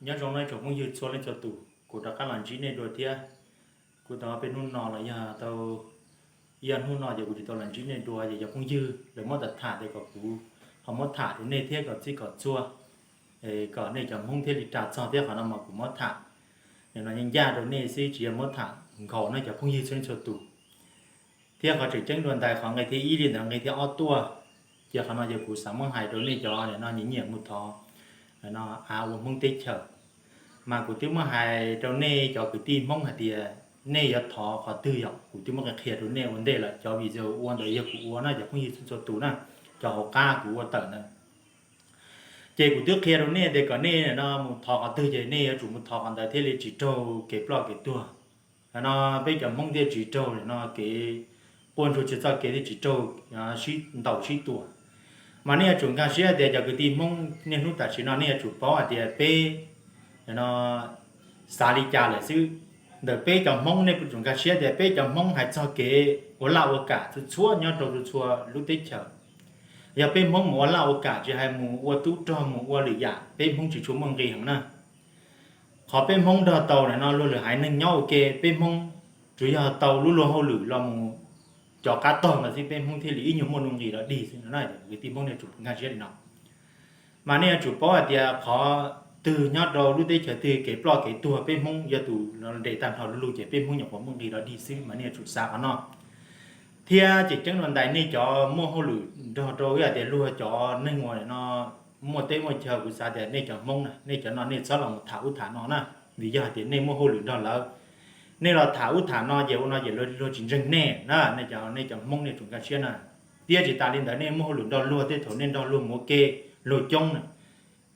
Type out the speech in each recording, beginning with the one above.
Nyob zoo nej tsoom phooj ywg txhua leej txhua tus, kuv rov qab los ntsib nej dua thiab. Kuv tau peb hnub no los yog tau ib ob hnub no ces kuv tsis tau los ntsib nej dua ces cov phooj ywg lawv muab tham tham tias kom kuv ho muab tham rau nej thiab kom txij kom txhua, kom nej cov Hmoob thiaj li ras txog thiab. Qhov no mas kuv muab tham no ncaj rau nej xwb, tsis yog muab tham nkhaus no cov phooj ywg txhua leej txhua tus. Thiab qhov tseem ceeb dua ntais qhov nqe thib ib li ntawd nqe thib ob tuaj, ces qhov no yog kuv xav muab hais rau nej cov no nyiam nyiam mus thov no av ua Hmoob teb chaws. Mas kuv twb muab hais rau nej cov kwv tij Hmoob hais tias nej yuav thov qhov twg yom, kuv twb muab qhia rau nej ua ntej lawm. Cov video ua ntawd yog kuv ua no cov phooj ywg txhua txhua tus na, cov hauv qab kuv ua tawm ntawd. Ces kuv twb qhia rau nej tias kom nej no mus thov qhov twg ces nej yuav tsum mus thov qhov ntawd thiaj li tsis raug kev ploj kev tuag. No peb cov Hmoob thiaj tsis raug no kev quaj ntsuag tsis txoj kev thiaj tsis raug sib ntaus sib tua. Mas nej yuav tsum nkag siab tias cov kwv tij Hmoob niaj hnub tam sim no nej yuav tsum paub hais tias peb no xav li cas lawm xwb. Ntawm peb cov Hmoob nej yuav tsum nkag siab tias peb cov Hmoob hais txog kev ua laj ua kam txhua txhua nyob rau txhua txhua lub teb chaws, yog peb Hmoob mus ua laj ua kam tsis hais mus ua tub rog mus ua lwm yam peb Hmoob tsis tshua muaj nqis heev na. Qhov peb Hmoob nrog tau no luag lwm haiv neeg nyob ua ke, peb Hmoob tsuas yog tau lub luag hauj lwm los mus cov qab tog ntawd xwb peb Hmoob thiaj li ib nyuag muaj nuj nqis los dig xwb no. Kwv tij Hmoob nej yuav tsum nkag siab li no. Mas nej yuav tsum paub hais tias qhov twg nyob rau lub teb chaws twg kev ploj kev tuag peb Hmoob yog tus nres tag nrho lug lug ces peb Hmoob nyuam qhuav muaj nqis los dig xwb. Mas nej yuav tsum xav qhov no. Thiab tseem ceeb dua ntais nej cov muaj hauj lwm nrog rau ib hais tias luag cov neeg uas no muaj teb muaj chaw, kuv xav tias nej cov Hmoob na nej cov no nej txhob los mus tham ub tham no na, vim yog hais tias nej muaj hauj lwm nrog lawv. Nej los tham ub tham no ces ua no ces luag tsis ntseeg nej na. Nej cov, nej cov Hmoob nej tsum nkag siab na. Thiab tsis tas li ntawd nej muaj hauj lwm nrog luag thiab thaum nej nrog luag mus ua ke, luag coob na,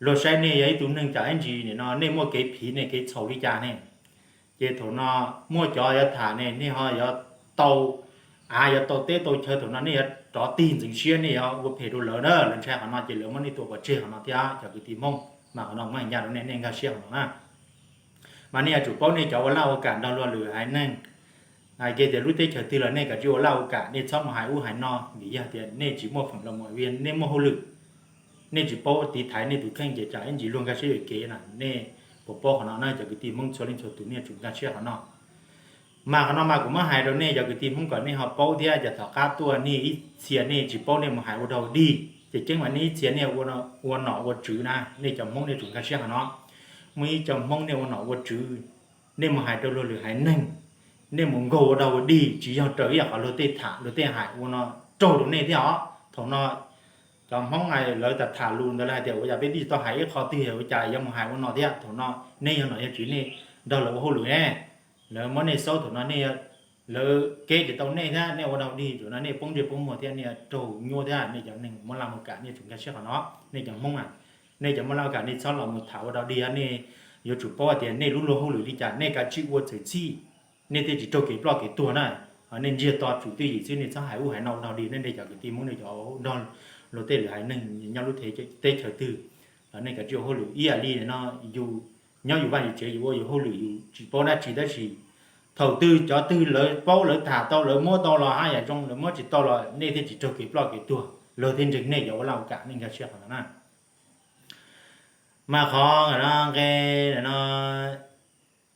luag saib nej yog ib tug neeg tsam ib ntsis nim no nej muaj kev phiv nej kev txhaum li cas ne, ces thaum no muaj cov yuav tham ne nej ho yuav tau av yuav tau teb tau chaw, thaum no nej yuav rov tig ntxeev siab nej yuav ua phem rau lawv na. Lawv ntshai qhov no ces lawv muab nej tua pov tseg qhov no thiab cov kwv tij Hmoob. Mas qhov no muab hais ncaj rau nej, nej nkag siab qhov no na. Mas nej yuav tsum paub nej cov ua laj ua kam nrog luag lwm haiv neeg, hais kiag tias lub teb chaws twg los nej kav tsij ua laj ua kam, nej txhob mus hais ub hais no, vim yog tias nej tsis muaj feem los mus, vim nej muaj hauj lwm, nej tsis paub tiv thaiv nej tus kheej ces tsam ib ntsis luag nkag siab yuam kev na, nej puas paub qhov no na. Cov kwv tij Hmoob txhua leej txhua tus nej yuav tsum nkag siab qhov no. Mas qhov no mas kuv muab hais rau nej cov kwv tij Hmoob kom nej ho paub thiab, cas tom qab tuaj nej ib txhia nej tsis paub nej mus hais ua dog ua dig, ces ceeb mas nej ib txhia nej ua nom ua tswv na, nej cov Hmoob nej tsum nkag siab qhov no. Muaj ib co Hmoob nej ua nom ua tswv, nej mus hais rau luag lwm haiv neeg, nej mus nkaug ua dog ua dig tsis yog raws ib yam qhov luag tej tham luag tej hais ua no raug rau nej thiab os. Thaum no cov Hmoob lawv tham tham lus ntawd lawv hais tias ua cas peb twb tsis tau hais ib qho twg ua cas yuav mus hais ua no thiab. Thaum no nej yog nom yog tswv nej nrog lawv ua hauj lwm ne, lawv muab nej xauj thaum no nej, lawv keb tsis tau nej thiab, nej ua dog dig thaum no nej poob ntsej poob muag thiab nej raug nyuaj thiab. Nej cov neeg muaj laj muaj kam nej tsum nkag siab qhov no. Nej cov Hmoob na, nej cov muaj laj muaj kam nej txhob los mus tham ua dog dig, nej yuav tsum paub hais tias nej lub luag hauj lwm li cas nej kav tsij ua txhaws txhij, nej thiaj tsis raug kev ploj kev tuag na. Nej ntsiag to tsum twj ywm xwb, nej txhob hais ub hais no ua dog dig. Nej cov kwv tij Hmoob nej cov nrog luag tej lwm haiv neeg nyob lub teb chaws twg los nej kav tsij ua hauj lwm ib yam li no, yus nyob yus vaj yus tsev yus ua yus hauj lwm yus tsis paub dab tsi tab sis thaum twg cov twg lawv paub lawv tham tau lawv muab tau los haj yam zoo, lawv muab tsis tau los nej thiaj tsis raug kev ploj kev tuag, luag thiaj ntseeg nej cov ua laj ua kam. Nej nkag siab qhov no na. Mas qhov nqe no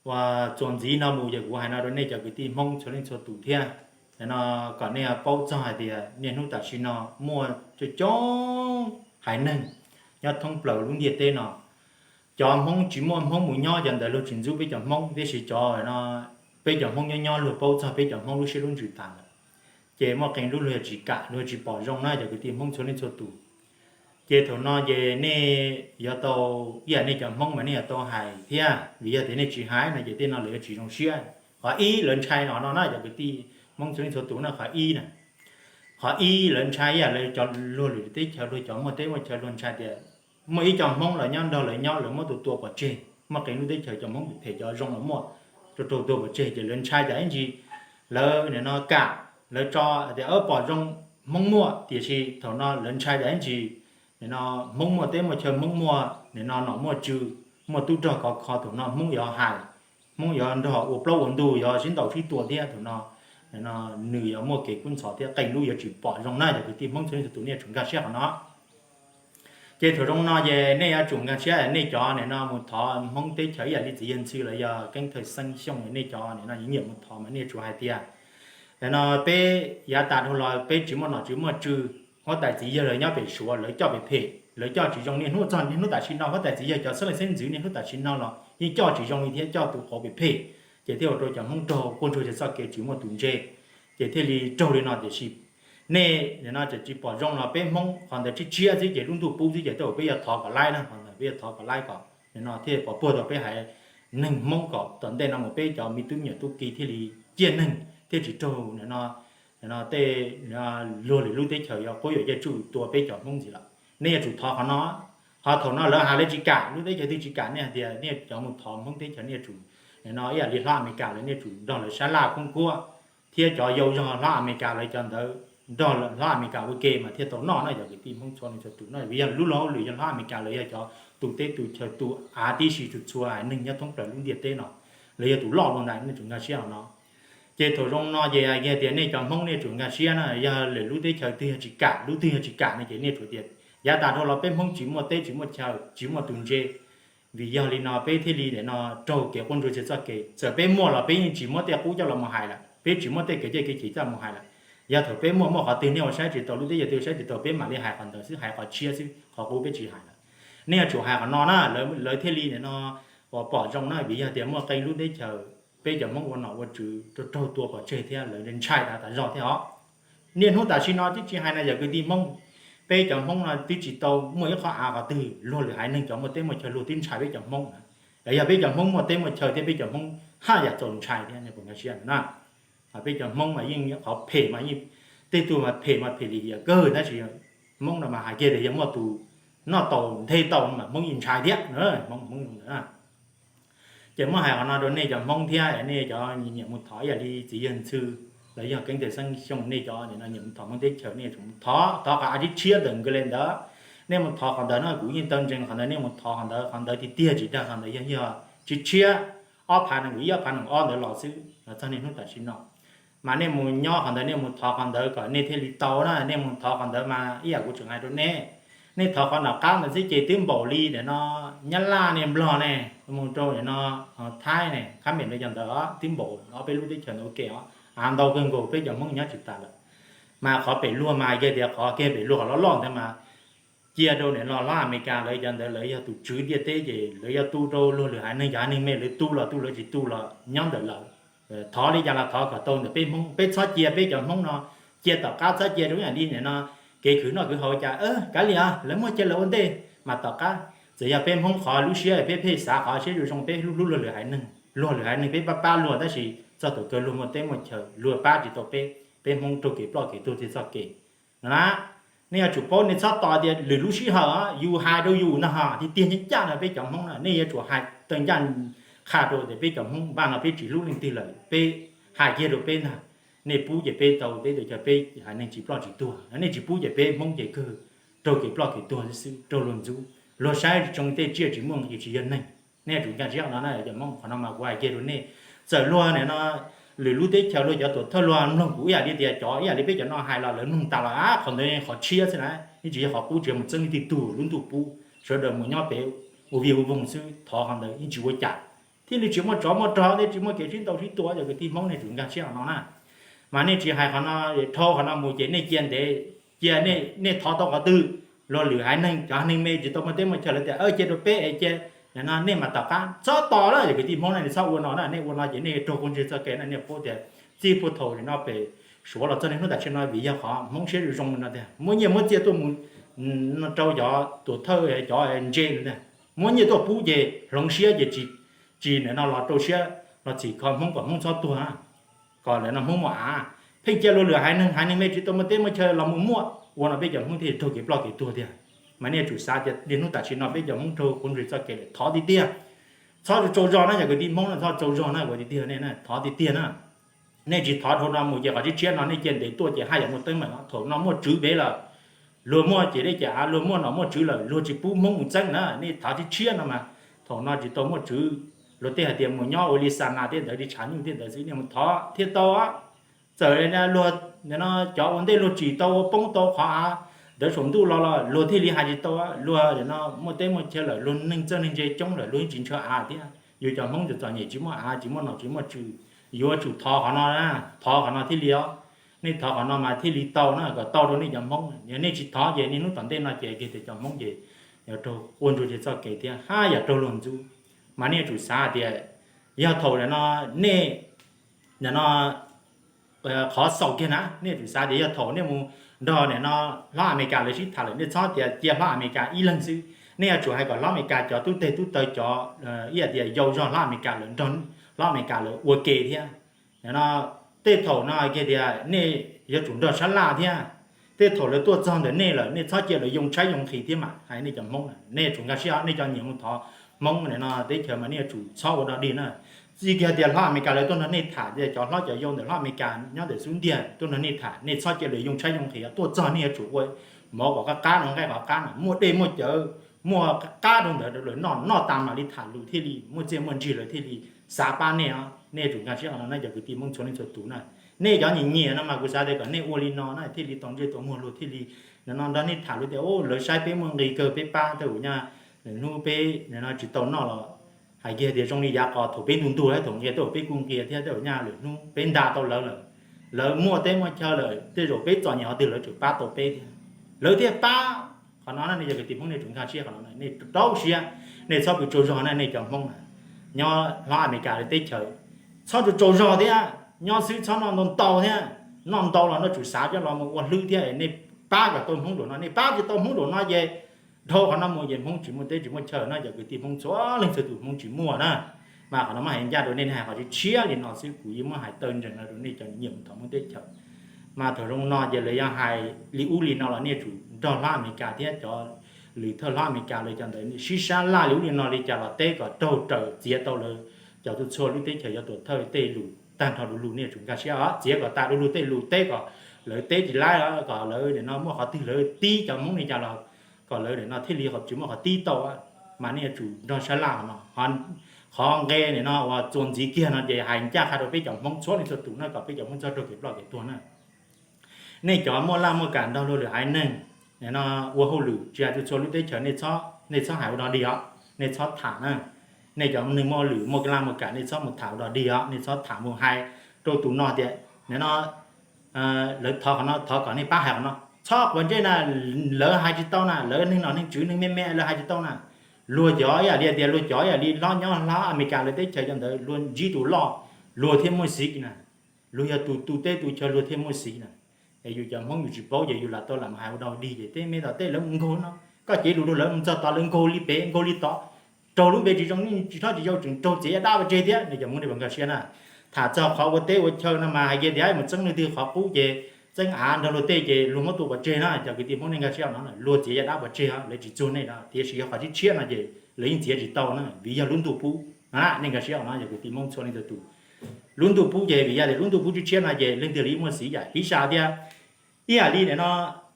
uas txuas ntxiv no mus ces kuv hais no rau nej cov kwv tij Hmoob txhua leej txhua tus thiab no, kom nej paub txog hais tias niaj hnub tam sim no muaj coob coob haiv neeg nyob thoob plaws lub ntiaj teb no. Cov Hmoob tsis muaj Hmoob mus nyob cov ntawd luag tsis ntxub peb cov Hmoob, tiam sis cov peb cov Hmoob nyob nyob luag paub txog peb cov Hmoob lub siab lub ntsws tas lawm, ces muaj qee lub luag tsis kam luag tsis pom zoo na cov kwv tij Hmoob txhua leej txhua tus. Ces thaum no ces nej yuav tau, ib yam nej cov Hmoob mas nej yuav tau hais thiab, vim yog tias nej tsis hais no ces tej no lawv yuav tsis zoo siab. Qhov ib lawv ntshai no no na cov kwv tij Hmoob txhua leej txhua tus na, qhov ib na, qhov ib lawv ntshai ib yam lawv cov luag lwm teb chaws luag cov muaj teb muaj chaw luag ntshai tias muaj ib co Hmoob lawv nyob nrog lawv nyob lawv muab tus tua pov tseg, muaj qee lub teb chaws cov Hmoob phem cov zoo los muaj, raug tua pov tseg ces lawv ntshai tsam ib ntsis lawv nim no kam, lawv tso tias pom zoo Hmoob muaj, tiam sis thaum no lawv ntshai tsam ib ntsis nim no Hmoob muaj teb muaj chaw, Hmoob muaj nim no nom muaj tswv, muaj tub rog khov kho, thaum no Hmoob yuav hais, Hmoob yuav nrog ua plaub ua ntug, yuav sib ntaus sib tua thiab. Thaum no nws yuav muaj kev kub ntxhov thiab, qee lub yuav tsis pom zoo na. Cov kwv tij Hmoob txhua leej txhua tus nej tsum nkag siab qhov no. Ces thaum zoo no ces nej yuav tsum nkag siab nej cov nim no mus thov Hmoob teb chaws ib yam li txiv yawg Ntxhw los yog Keeb Thawj Xeeb Xyooj, nej cov nim no nyiam mus thov mas nej yuav tsum hais tias, nim no peb yav tas dhau los peb tsis muaj nom tsis muaj tswv, huab tais txiv yawg lawv nyob pem Suav lawv coj pem phem, lawv coj tsis zoo. Niaj hnub txog niaj hnub tam sim no huab tais txiv yawg cov xeeb leej xeeb ntxwv niaj hnub tam sim no los yeej coj tsis zoo li thiab coj tus qauv pem phem, ces thiaj ua rau cov Hmoob raug quaj ntsuag tsis txoj kev tsis muaj tus ntse, ces thiaj li raug li no. Tiam sis nej nim no tseem tsis pom zoo los peb Hmoob qhov ntawd tshiab tshiab xwb ces lub ntuj pub xwb ces tej zaum peb yuav thov kom laib na, qhov ntawd peb yuav thov kom laib kom nim no thiaj pov puag tau peb haiv neeg Hmoob kom tom ntej no mus peb cov me tub me nyuam tub ki thiaj li ciaj neeg thiaj tsis raug nim no tej luag lwm lub teb chaws yuav quab yuam caij tsuj tua peb cov Hmoob ntxiv lawm. Nej yuav tsum thov qhov no. Ho thaum no lawv hais lawv tsis kam, lub teb chaws twg tsis kam nej hais tias nej cov mus thov Hmoob teb chaws nej yuav tsum nim no ib yam li hlob Amelikas lawv nej yuav tsum nrog lawv sab laj khoob kuab thiab cov yau yog hlob Amelikas lawv cov ntawd nrog hlob Amelikas ua ke mas thiaj tau noj na yog kwv tij Hmoob txhua leej txhua tus no. Vim yog lub luag hauj lwm yog hlob Amelikas lawv yog cov tu teb tu chaw tu av tib si txhua txhua haiv neeg nyob thoob plaws lub ntiaj teb no, lawv yog tus loj dua ntawd nej tsum nkag siab no. Ces thaum zoo no ces hais tias nej cov Hmoob nej tsum nkag siab na, yog lwm lub teb chaws twg yog tsis kam, lub twg yog tsis kam no ces nej tsum tias yav tas dhau los peb Hmoob tsis muaj teb tsis muaj chaw tsis muaj tus ntse. Vim yog li no peb thiaj li nim no raug kev quaj ntsuag tsis txoj kev. Txawm peb muaj los peb yeej tsis muab tej qub coj los mus hais lawm, peb tsis muab tej kev cai kev chim coj mus hais lawm. Yog thaum peb muaj muaj qhov twg nej ua saib tsis taus, lub teb chaws twg saib tsis taus peb mam li hais qhov ntawd xwb, hais qhov tshiab xwb, qhov qub peb tsis hais lawm. Nej yuav tsum hais qhov no na, lawv thiaj li nim no pom zoo na. Vim yog tias muaj qee lub teb chaws peb cov Hmoob ua nom ua tswv raug tua pov tseg thiab lawv ntshai tas tas zog thiab os. Niaj hnub tam sim no twb tsis hais na yog kwv tij Hmoob, peb cov Hmoob no twb tsis tau muaj ib qhov av qhov twg luag lwm haiv neeg cov muaj teb muaj chaw luag twb ntshai peb cov Hmoob na. Yog peb cov Hmoob muaj teb muaj chaw thiab peb cov Hmoob haj yam txaus ntshai thiab nej puas nkag siab na. Peb cov Hmoob mas yeej qhov phem mas yeej, tej tug mas phem mas phem lim hiam kawg tab sis Hmoob no mas hais kiag tias yog muaj tus noj tau nthe tau mas Hmoob yeej ntshai thiab. Hmoob, Hmoob Ces muab hais qhov no rau nej cov Hmoob thiab nej cov nyiam mus thov ib yam li txiv yawg Ntxhw los yog Keeb Thawj Xeeb Xyooj, nej cov nyiam mus thov Hmoob teb chaws nej tsum thov, thov qhov av tshiab tshiab ntawm nkawd le ntawd. Nej mus thov qhov ntawd no kuv yeej tau ntseeg qhov ntawd, nej mus thov qhov ntawd, qhov ntawd tiag tiag tsis dag qhov ntawd yog yog tshiab tshiab ob phav nees nkaum ib ob phav nees nkaum ob ntawd los xwb los txog niaj hnub tam sim no. Mas nej mus nyob qhov ntawd nej mus thov qhov ntawd kom nej thiaj li tau na, nej mus thov qhov ntawd mas ib yam kuv tseem hais rau nej, nej thov qhov nram qab ntawd xwb ces twb npaum li nim no Nyab Laj ne, Nplog ne, mus rau nim no Thaib ne, khab mem no cov ntawd twb npaum ob peb lub teb chaws ntawd ua ke os, av ntau kawg nkaus peb cov Hmoob nyob tsis tas lawm. Mas qhov pem luag mas yog tias qhov kiag pem luag qhov loj loj ntawd mas cia rau nim no hlob Amelikas lawv cov ntawd lawv yog tus tswv ntiaj teb ces lawv yuav tu rau luag lwm haiv neeg, cov haiv neeg me lawv tu los tu, lawv tsis tu los nyob ntawm lawv. Thov li cas los thov kom tau ntawm peb Hmoob, peb txhob cia peb cov Hmoob no cia tom qab, txhob cia rau ib yam li nim no kev khwv noj khwv haus cas kav liam lawv muaj cia lawv ua ntej mas tom qab. Txawm yog peb Hmoob qhov lub siab peb pheej xav qhov siab zoo zoo, peb hlub hlub luag lwm haiv neeg, luag lwm haiv neeg peb pab pab luag tab sis txog thaum kawg luag muaj teb muaj chaw luag pab tsis tau peb, peb Hmoob raug kev ploj kev tuag txhij txoj kev no na. Nej yuav tsum paub, nej txhob tos tias lwm lub sij hawm yus hais rau yus no ho tiag tiag ncaj ncaj no peb cov Hmoob na, nej yuav tsum hais tawg ncaj qha rau tias peb cov Hmoob npaj no peb tsis hlub leej twg lawm, peb hais kiag rau peb ntag. Nej pub ces peb tau teb tau chaw, peb haiv neeg tsis ploj tsis tuag, nej tsis pub ces peb Hmoob ces kawg raug kev ploj kev tuag xwb xwb, raug luag ntxub, luag saib tsis tsoo, tej tsiaj tsis muaj nqis, tsis yog neeg. Nej yuav tsum nkag siab no na cov Hmoob, qhov no mas kuv hais kiag rau nej. Txawm luag nim no lwm lub teb chaws luag cov tuam thawj luag mloog kuv ib yam li tias cov ib yam li peb cov no hais los lawv mloog tas los qhov ntawd qhov tshiab xwb na, yeej tsis yog qhov qub, tsis yog mus txeeb leej twg tug lub ntuj pub, sawv daws mus nyob pem ua vig ua voog xwb, thov qhov ntawd yeej tsis ua cas, thiaj li tsis muaj tsov muaj rog, thiaj tsis muaj kev sib ntaus sib tua. Cov kwv tij Hmoob nej tsum nkag siab qhov no na. Mas nej tsis hais qhov no, dhau qhov no mus ces nej cia ntev, cia nej thov tau qhov twg, luag lwm haiv neeg cov haiv neeg me tsis tau muaj teb muaj chaw lawv tias cia rau peb es cia no, nej mas tom qab txhob tos lawm. Cov kwv tij Hmoob na, nej txhob ua no na, nej ua no ces nej raug quaj ntsuag txoj kev na. Nej paub tias txij puag thaum nim no pem Suav los txog niaj hnub tam sim no vim yog qhov Hmoob siab zoo zoo no tiag, muab nyiaj muab txiaj tuaj mus rau cov tuam thawj cov ntse no tiag, muab nyiaj tuaj pub ces hloov siab ces tsis, tsis nim no los rau siab los txhim kho Hmoob kom Hmoob txhob tuag, kom lawv no Hmoob muaj av, pheej cia luag lwm haiv neeg, haiv neeg me tsis tau muaj teb muaj chaw los mus muaj, ua no peb cov Hmoob thiaj raug kev ploj kev tuag tiag. Mas nej tsum xav tias niaj hnub tam sim no peb cov Hmoob raug quaj ntsuag txoj kev lawm, thov tiag tiag, txhob tsaug zog na cov kwv tij Hmoob na, txhob tsaug zog na, ua tiag tiag ne, thov tiag tiag na. Nej tsis thov dhau no mus ces qhov tshiab tshiab no nej cia ntev tuaj ces haj yam muaj teeb meem. Thaum no muaj tswv pem lawm, luag muaj ces dej ces av, luag muaj nom muaj tswv lawm luag tsis pub Hmoob mus txeeb na. Nej thov tshiab tshiab no mas thaum no tsis tau muaj tswv, luag tej hais tias mus nyob ua li xa nas tej ntawd li tshav nyuj tej ntawd xwb, nej mus thov thiaj tau. Txawm luag no cov ua ntej luag tsim tau ua poob tau qhov av ntawd saum ntuj los los luag thiaj li hais tsis tau, luag no muaj teb muaj chaw lawm, luag neeg txawj neeg ntse coob lawm, luag yeej tsis ntshaw av thiab. Yus cov Hmoob txom txom nyem tsis muaj av tsis muaj nom tsis muaj tswv, yuav tsum thov qhov no, thov qhov no thiaj li os. Nej thov qhov no mas thiaj li tau na, kom tau rau nej cov Hmoob. Yog nej tsis thov ces niaj hnub tom ntej no ces kiag tias cov Hmoob ces yuav raug quaj ntsuag tsis txoj kev thiab haj yam raug luag ntxub. Mas nej yuav tsum xav tias yog thaum no nej no qhov xaus kiag na, nej yuav tsum xav tias yog thaum nej mus nrog nim no hlob Amelikas lawv sib tham lawm, nej txhob tias cia hlob Amelikas ib leeg xwb, nej yuav tsum hais kom hlob Amelikas cov tub teg tub taw cov ib yam tias yau zog hlob Amelikas lawv nrog hlob Amelikas lawv ua ke thiab. No tej thaum no kiag tias nej yuav tsum nrog sab laj thiab. Tej thaum lawv tuaj txog ntawm nej lawm nej txhob cia lawv yoo tshaib yoo nqhis thiab mas hais nej cov Hmoob na, nej yuav tsum nkag siab, nej cov nyiam mus thov Hmoob no teb chaws mas nej yuav tsum txhob ua dog dig na. Txij kiag tias hlob Amelikas lawv tuaj nrog nej tham, cov hlob cov yau ntawm hlob Amelikas nyob ntawm xub ntiag tuaj nrog nej tham, nej txhob cia lawv yoo tshaib yoo nqhis, tuaj txog nej yuav tsum ua mov kom qab qab no, nqaij qhov qab no, muaj dej muaj cawv, muaj qab qab rau ntawd rau lawv noj, noj tas mam li tham lus thiaj li muaj txiaj muaj ntsig, lawv thiaj li xav pab nej os. Nej yuav tsum nkag siab qhov no na cov kwv tij Hmoob txhua leej txhua tus na. Nej cov nyiam nyiam no mas kuv xav tias kom nej ua li no na thiaj li tau ntsej tau muag, luag thiaj li no nrog nej tham lus tias lawv saib peb muaj nqis kawg peb pab, tej zaum nyaj lwm hnub peb no tsis tau noj los hais kiag tias zoo li yav qos thaum peb ntu ntug thiab thaum nqia tej zaum peb kuj nqia thiab, tej zaum nyaj lwm hnub peb nta tau lawv lawm, lawv muaj teb muaj chaw lawm, tej zaum peb txom nyem qhov twg lawv tseem pab tau peb thiab. Lawv thiaj pab. Qhov no na nej cov kwv tij Hmoob nej tsum nkag siab qhov no, nej rau siab, nej txhob pw tsaug zog na nej cov Hmoob na nyob hlob Amelikas lawv teb chaws. Txhob tsaug tsaug zog thiab, nyob xwb txhob noj ntau ntau thiab. Noj ntau los nej tsum xav coj los mus ua hlwb thiab. Nej pab kom tau Hmoob zaum no, nej pab tsis tau Hmoob zaum no ces dhau qhov no mus ces Hmoob tsis muaj teb tsis muaj chaw na cov kwv tij Hmoob txhua leej txhua tus, Hmoob tsis muaj na. Mas qhov no muab hais ncaj rau nej, nej hais qhov tshiab li no xwb, kuv yeej muab hais tawm ntsees no rau nej cov nyiam mus thov Hmoob teb chaws. Mas thaum zoo no ces lawv yog hais li ub li no los nej yuav tsum nrog hlob Amelikas thiab cov lwm thawj hlob Amelikas lawv cov ntawd sib sab laj li ub li no li cas los teb kom raug raws txiav tau lawv cov txhua txhua lub teb chaws yuav tuam thawj tej lus tag nrho du lug, nej yuav tsum nkag siab os, txiav kom tas du lug tej lus, teb kom lawv teb tsis laib, kom lawv nim no muaj qhov twg lawv tib cov Hmoob li cas los kom lawv nim no thiaj li tsis muaj qhov tib tau. Mas nej yuav tsum nrog sab laj qhov no. Qhov nqe nim no uas txuas ntxiv kiag no ces hais ncaj qha rau peb cov Hmoob txhua leej txhua tus na, kom peb cov Hmoob txhob raug kev ploj kev tuag na. Nej cov muaj laj muaj kam nrog luag lwm haiv neeg nim no ua hauj lwm tsis hais txhua txhua lub teb chaws, nej txhob hais ua dog dig os, nej txhob tham na. Nej cov neeg muaj lwm muaj laj muaj kam nej txhob mus tham ua dog dig os, nej txhob tham mus hais rau tus no tias nim no lawv thov qhov no, thov kom nej pab hais qhov no, txhob quav ntsej na. Lawv hais tsis tau na, lawv neeg nom neeg tswv neeg me me lawv hais tsis tau na. Luag cov ib yam li tias luag cov ib yam li hlob nyob hlob Amelikas lawv teb chaws cov ntawd luag ntsib tus loj luag thiaj muaj xiv na. Luag yog tus tu teb tu chaw luag thiaj muaj xiv na. Es yus cov Hmoob yus tsis paub ces yus lam tau lam hais ua dog dig ces tej me tom tej lawv mus nkaug no, koj cev lus rau lawv mus txog tod lawv nkaug li pem nkaug li tod, raug lub npe tsis zoo, tsis txhob tsis yau tseem raug txiav yaj dab pov tseg thiab. Nej cov Hmoob nej puas nkag siab na? Tham txog qhov ua teb ua chaw no mas hais kiag tias mus txeeb leej twg qhov qub ces txeeb av nrog luag tej ces luag muab tua pov tseg na. Cov kwv tij Hmoob nej nkag siab no, luag txiav yaj dab pov tseg, lawv tsis txuag nej no, tiam sis yog qhov tshiab tshiab no ces lawv yeej txiav tsis tau na, vim yog lub ntuj pub. Nej nkag siab no cov kwv tij Hmoob txhua leej txhua tus, lub ntuj pub ces vim yog tias lub ntuj pub tshiab tshiab no ces leej twg los yeej muaj xiv yam piv txwv tias ib yam li nim no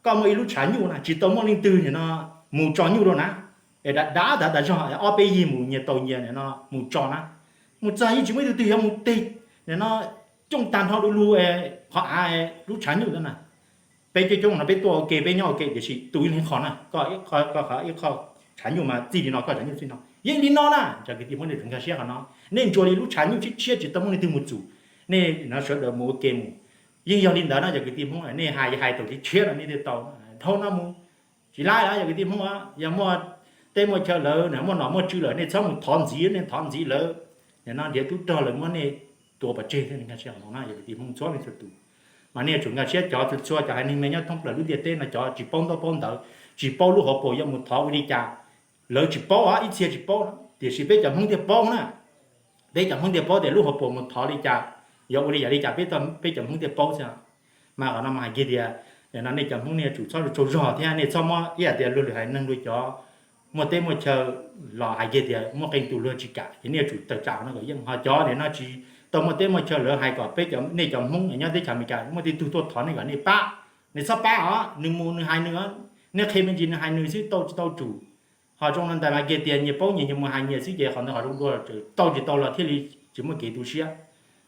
koj muaj ib lub tshav nyuj na tsis tau muaj leej twg nim no mus tso nyuj rau na, es dav dav tas tas zog ob peb yig mus nyias tau nyias nim no mus tso na, mus txog yeej tsis muaj ib tug twg yuav mus tig nim no cooj tag nrho du lug qhov av lub tshav nyuj na. Peb coob coob no peb tuaj ua ke peb nyob ua ke tiam sis tus ib leeg qhov na, koj ib qho tshav nyuj mas txij li no koj tshav nyuj txij no yeej li no na. Cov kwv tij Hmoob nej tsum nkag siab qhov no, nej ntsuas li lub tshav nyuj tshiab tshiab tsis tau muaj leej twg mus txus, nej no sawv daws mus ua ke mus. Yeej yog li ntawd no cov kwv tij Hmoob, nej hais hais thaum tshiab tshiab no nej thiaj tau. Dhau no mus tsis laib los cov kwv tij Hmoob, yog muaj teb muaj chaw lawm, muaj nom muaj tswv lawm nej txhob mus thov ntxiv, nej thov ntxiv lawm nim no nrhiav tub rog lawv muab nej tua pov tseg thiab. Nkag siab qhov no na cov kwv tij Hmoob txhua leej txhua tus. Mas nej yuav tsum nkag siab, cov txhua cov haiv neeg me nyob thoob plaws lub ntiaj teb no cov tsis paub ntaub paub ntawv, tsis paub lub hauv paus yuav mus thov ua li cas, lawv tsis paub os, ib txhia tsis paub, tiam sis peb cov Hmoob thiaj paub na. Peb cov Hmoob thiaj paub tias lub hauv paus mus thov li cas, yuav ua li yam li cas, peb cov Hmoob thiaj paub xwb. Mas qhov no mas hais kiag tias nim no nej cov Hmoob nej yuav tsum txhob tsaug zog thiab nej txhob muab ib yam tias luag lwm haiv neeg luag cov muaj teb muaj chaw los hais kiag tias muaj qee tus luag tsis kam ces nej yuav tsum tawm tsam qhov no kom yeej. Ho cov nim no tsis tau muaj teb muaj chaw lawv hais kom peb, nej cov Hmoob nyob teb chaws Amelikas muaj tej tug tuaj thov nej kom nej pab, nej txhob pab os, nws mus nws hais nws, nej qhia me ntsis nws hais nws xwb tau tsis tau tsum. Ho zoo no ntawd mas kiag tias nyias paub nyias, nyias mus hais nyias xwb ces qhov ntawd qhov zoo dua, tau tsis tau los thiaj li tsis muaj kev tu siab.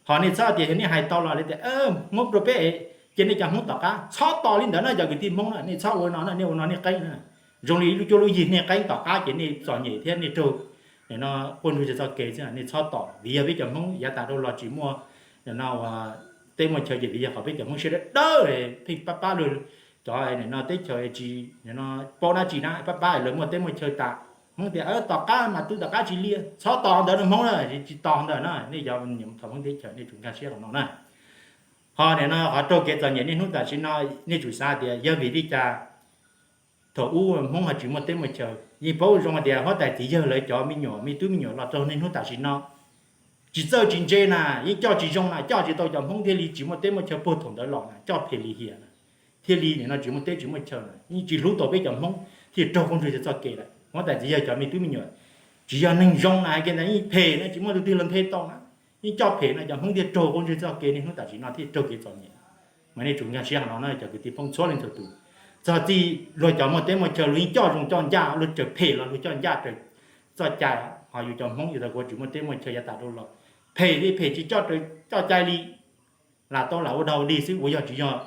Ho nej txhob tias yog nej hais tau los li tias muab rau peb, Ces nej cov Hmoob tom qab txhob tos li ntawd na cov kwv tij Hmoob na, nej txhob ua no na, nej ua no nej qeeb na. Zoo li ib lub cuab lub yig nej qeeb tom qab ces nej txom nyem thiab nej raug, nim no quaj ntswg txoj kev xwb, nej txhob tos vim yog peb cov Hmoob yav tas dhau los tsis muaj, nim no ua teb muaj chaw ces vim yog qhov peb cov Hmoob siab dawb dawb pheej pab pab luag cov nim no teb chaws tsis, nim no paub dab tsi na pab pab lawv muaj teb muaj chaw tas. Hmoob tias tom qab mas twb tom qab tsis li, txhob tos ntawd no Hmoob na, tsis tos ntawd na nej cov niam thaum Hmoob teb chaws nej tsum nkag siab qhov no na. Ho nim no qhov raug kev txom nyem niaj hnub tam sim no, nej tsum xav tias yog vim li cas thaum ub Hmoob ho tsis muaj teb muaj chaw. Yeej paub zoo tias huab tais txiv yawg lawv cov me nyuam me tub me nyuam los rau niaj hnub tam sim no tsis txawj tsis ntse na, yeej coj tsis zoo na, coj tsis tau cov Hmoob thiaj li tsis muaj teb muaj chaw puag thaum ntawd los na, coj phem li hiam na, thiaj li nim no tsis muaj teb tsis muaj chaw na, yeej tsis hlub tau peb cov Hmoob thiaj raug quaj ntswg txoj kev lawm. Huab tais txiv yawg cov me tub me nyuam tsis yog neeg zoo na, hais kiag ntawd yeej phem na, tsis muaj tus twg los nthe tau na, yeej coj phem no cov Hmoob thiaj raug quaj ntswg txoj kev niaj hnub tam sim no thiaj raug kev txom nyem. Mas nej tsum nkag siab qhov no na cov kwv tij Hmoob txhua leej txhua tus. Txog txij luag cov muaj teb muaj chaw luag yeej coj zoo coj ncaj, luag raws phem los luag coj ncaj raws txoj cai. Ho yus cov Hmoob yus tau kuv tsis muaj teb muaj chaw yav tas dhau los, phem li phem tsis coj raws coj cai li, lam tau lam ua dog ua dig xwb, ua yog tsis yog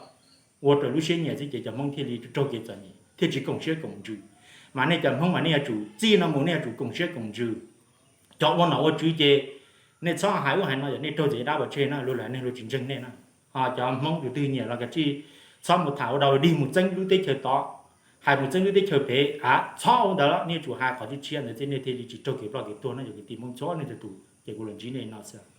ua raws lub siab nyiam xwb ces cov Hmoob thiaj li raug kev txom nyem thiaj tsis koom siab koom ntsws. Mas nej cov Hmoob mas nej yuav tsum txij no mus nej yuav tsum koom siab koom ntsws. Cov ua nom ua tswv ces nej txhob hais ub hais no, yog nej raug txim dab pov tseg na, luag lwm haiv neeg luag tsis ntseeg nej na. Ho cov Hmoob tus twg nyiam los kav tsij txhob mus tham ua dog ua dig mus txeeb lub teb chaws tod, hais mus txeeb lub teb chaws pem, txhob ua ntawd, nej yuav tsum hais qhov tshiab tshiab ntawd thiab nej thiaj li tsis raug kev ploj kev tuag no cov kwv tij Hmoob txhua leej txhua tus. Ces kuv los ntsib nej no xwb.